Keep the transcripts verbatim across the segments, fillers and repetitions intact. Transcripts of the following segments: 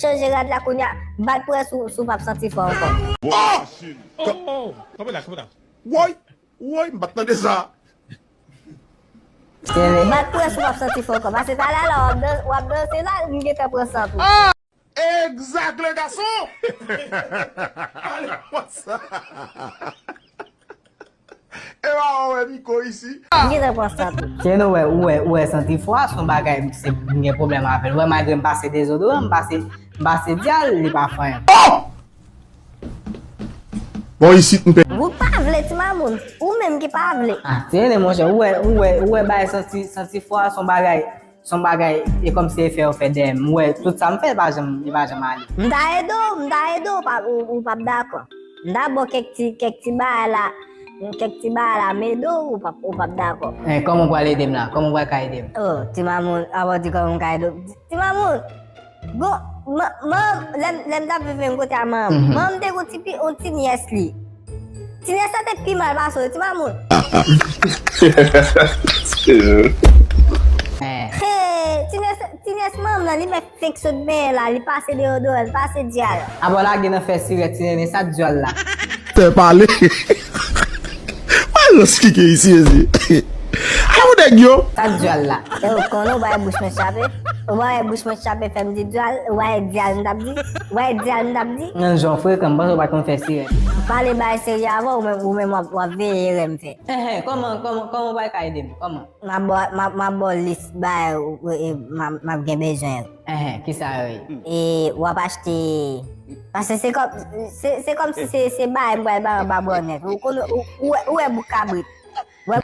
Chanje rad la kounye a, bat pou wè si w, si w p ap santi fò ankò. Bò machin. Oh, oh, kanpe la, kanpe la. Woy, woy, m pa t tande sa. Bat pou wè si w p ap santi fò ankò. Pase talè la, w ap dan-, w ap danse la, m gentan pran sant ou. Egzak, le gason! Ale konsa. E pa wè Miko isi. M gentan pran sant ou. Se nou wè, ou wè, ou wè santi fò a, se yon bagay, se, m gen pwoblèm avè l. Ou wè, malgre m pase dezodoran, m pase, m pase dyal, li pa fè anyen. Oh! Bon, isit, m pe. Ou pa vle, ti mamoun. Ou menm ki pa vle. Ah, tene, monchè, ou wè, ou wè, ou wè bagay santi, santi fò a, se yon bagay. Se yon bagay, e kòmsi e fè yo fè dèyè m. Ou wè, tout sa m fè, li pa janm, li pa janm ale. M ta ede w, m ta ede w, ou p ap, ou, ou p ap dakò. M ta ba w kèk ti, kèk ti bagay la, kèk ti bagay la, m ede w, ou p ap, ou p ap dakò. Eh, kòman w pral ede m la? Kòman w pral ka ede m? Oh, ti mamoun, avan w di kòman m ka ede w. Ti mamoun, bon, man, man, lè m, lè m t ap viv menm kote a manman m, manman m te gen yon ti pi, yon ti nyès li. Ti nyès la te pi mal pase w, ti mamoun. Hey, ti nyès, ti nyès manman m nan, li mèt fenk sot benyen la, li pase deyodoran, li pase dyal. Abò lage nan fè sirèt, ti nene, sa dyòl la. Fè pale. Mwen rans kike isi, ezi. Ala yon nèg yo. Sa dyòl la. E ou konnen ou bay bouch mwen chape? Ou bay bouch mwen chape fè m di dyòl, ou bay dyòl m t ap di, ou bay dyòl m t ap di. Nan jan w frekan, m panse w pa t konn fè sirèt. Pale bay serye avè w, ou menm, ou menm w ap, w ap veye erè m fè. Enhen, kòman, kòman, kòman w pral ka ede m? Kòman? M ap ba w, m ap, m ap ba w lis bagay ou, e, m ap, m ap gen bezwen yo. Enhen, kisa yo ye? E w ap achte, paske se kòm, se, se kòmsi se, se bagay m pral ba w anba bò nèt. Ou konn, ou, ou wè, ou wè bouk kabrit. Ou wè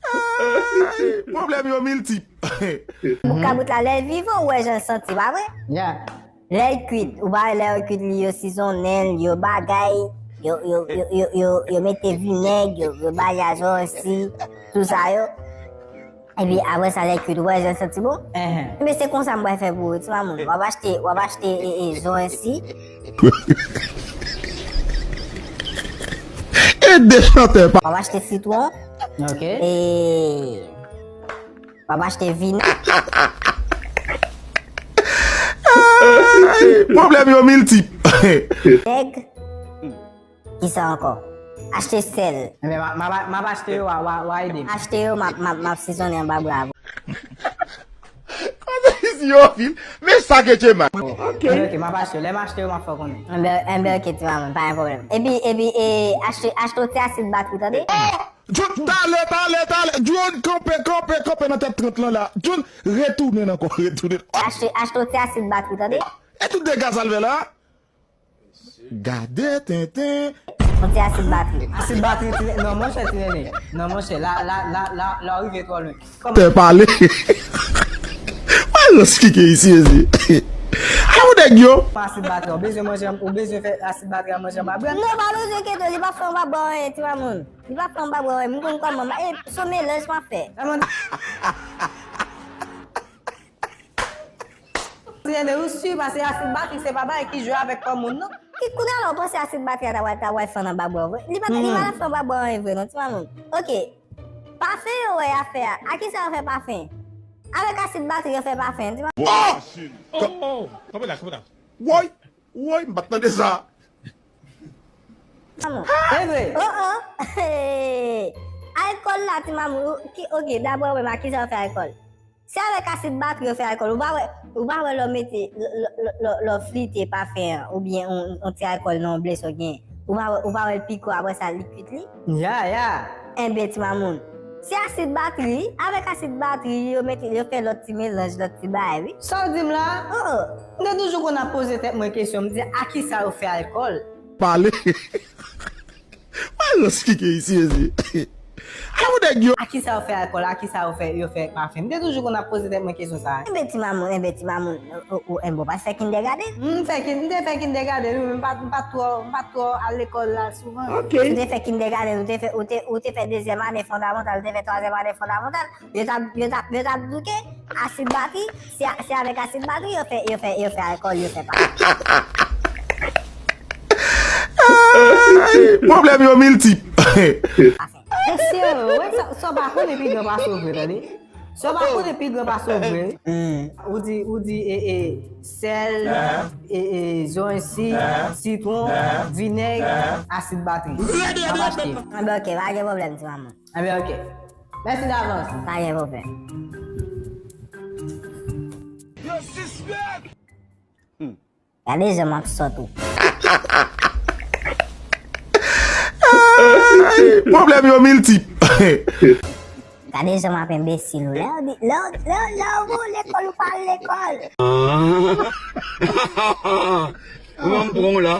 Ay, pwoblèm yo miltip. Bouk kabrit la, lè l vivan, ou wè jan l santi, pa vre? Yeah. Lè l kwit, ou pa wè lè yo kwit li, yo sizonnen l, yo bagay, yo, yo, yo, yo, yo, yo mete vinèg, yo, yo bay ajansi, tout sa yo. Epi apre sa, lè l kwit, ou wè jan l santi bon? Enhen. Ebyen, se konsa m pral fè pou ou, ti mamoun. W ap achte, w ap achte, e, e, jan ensi. E de chantè pa. W ap achte sitwon. Ok. E w ap achte vin. Ay, pwoblèm yo miltip. Nèg. Kisa ankò? Achte sèl. Ebyen, m a, m a, m ap achte yo, w a, w a, w a ede m. Achte yo, m ap, m ap, m ap sizonnen anba bra. Kòman isi yo fil? Men sa ke Tchema. Ok. Ebyen, ok, m ap achte yo. Lè m achte yo, m ap fè w konnen. Enben, enben, ok, ti mamoun, pa gen pwoblèm. Epi, epi, e, achte, achte yon ti asid batri, tande? John, talè, talè, talè. John, kanpe, kanpe, kanpe nan tèt trant lan la. John, retounen ankò, retounen. Achte, achte yon ti asid batri, tande? E tout dega sa l fè la? Gade tenten. Yon ti asid batri. Asid batri, ti nene. Non, monchè, ti nene. Non, monchè, la, la, la, la, la, w rive twò lwen. Kòman? Tè pale. Mwen rans kike isi, ezi. Ala yon nèg yo. Asid batri, ou bezwen manje, ou bezwen fè asid batri a manje anba bra? Non, pa bezwen kite, li pa fè anba bra anyen, ti mamoun. Li pa fè anba bra anyen, m konn kòman, e, se yon melanj m ap fè. Ti nene, ou si, paske asid batri se pa bagay ki jwe avèk kò moun, non. Ki kounye a la, ou panse asid batri a ta pral, ta pral fè anba bra w vre? Li pa, li pa ta fè anba bra w anyen vre, non, ti mamoun. Ok. Pafen yo wè y ap fè a. A kisa yo fè pafen? Avèk asid batri yo fè pafen, ti mamoun. Bò machin. Oh, oh, kanpe la, kanpe la. Woy, woy, m pa t tande sa. Mamoun. E vre? Oh, oh. Alkòl la, ti mamoun. Ou, ki, ok, dabò, men a kisa yo fè alkòl? Se avèk asid batri yo fè alkòl. Ou pa wè, ou pa wè lè w mete, lè, lè, lè, lè w flite pafen an, oubyen yon, yon ti alkòl nan yon ble sa w genyen. Ou pa wè, ou pa wè l pike w, apre sa, li kwit li? Ya, ya. Enben, ti mamoun. Se asid batri, wi. Avèk asid batri, yo mete, yo fè lòt ti melanj, lòt ti bagay, wi. Sa w di m la? Oh, oh. M te toujou konn ap poze tèt mwen kesyon, m di, a kisa yo fè alkòl? Pale. Mwen rans kike isi, ezi. Ala yon nèg yo. A kisa yo fè alkòl, a kisa yo fè, yo fè pafen? M te toujou konn ap poze tèt mwen kesyon sa a. Enben, ti mamoun, enben, ti mamoun, ou, ou, ou, enben, ou pa t fè kindergarten? M fè kin-, m te fè kindergarten, wi, men m pa, m pa twò, m pa twò al lekòl la souvan. Ok. Ou te fè kindergarten, ou te fè, ou te, ou te fè dezyèm ane fondamantal, ou te fè twazyèm ane fondamantal. Yo t ap, yo t ap, yo t ap di w ke asid batri, se, se avèk asid batri yo fè, yo fè, yo fè alkòl, yo fè pa. Ay, pwoblèm yo miltip. Mesye, ou wè sa, sa w pa konnen pi gran pase w vre, tande. Sa w pa konnen pi gran pase w vre. Ou di, ou di e, e, sèl, e, e, zoranj si, sitwon, vinèg, asid batri. M ap achte. Anben, ok, pa gen pwoblèm, ti manman. Anben, ok. Mèsi davans. Pa gen pwoblèm. Gade jan m ap sòt ou. Pwoblèm yo miltip. Gade jan m ap enbesil ou. Lè w di, lè w, lè w, lè w lekòl ou pa al lekòl. Ou menm pran w la.